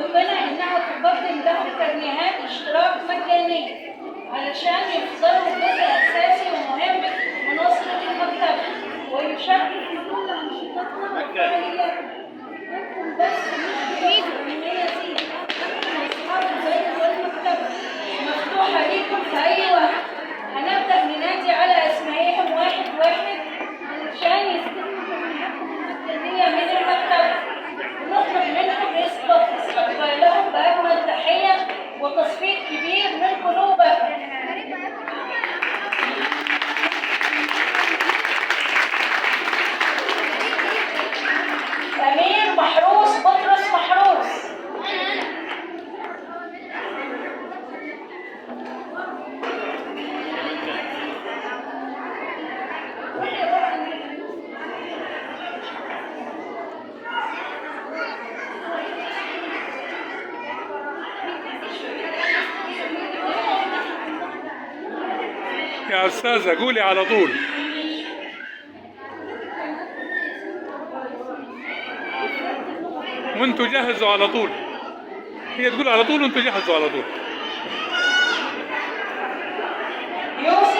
لنا إنها تقدم لهم كرنيهات اشتراك مجانية علشان يفضلوا جزء أساسي ومهم من أسرة المكتبة ويشاركوا في كل أنشطتنا وفعالياتنا. أنتم بس مش مميزين، أنتم أصحاب البيت والمكتبة مفتوحة ليكم في أي وقت. هنبدأ ننادي على أسمائهم واحد واحد علشان يستلموا كرنيهاتهم المجانية من المكتبة. ونطلب منكم استقبالهم بأجمل تحية وتصفيق كبير من قلوبكم. أمير محروس بطرس محروس. يا أستاذة قولي على طول. وانتوا جهزوا على طول. هي تقول على طول وانتوا جهزوا على طول. يوسف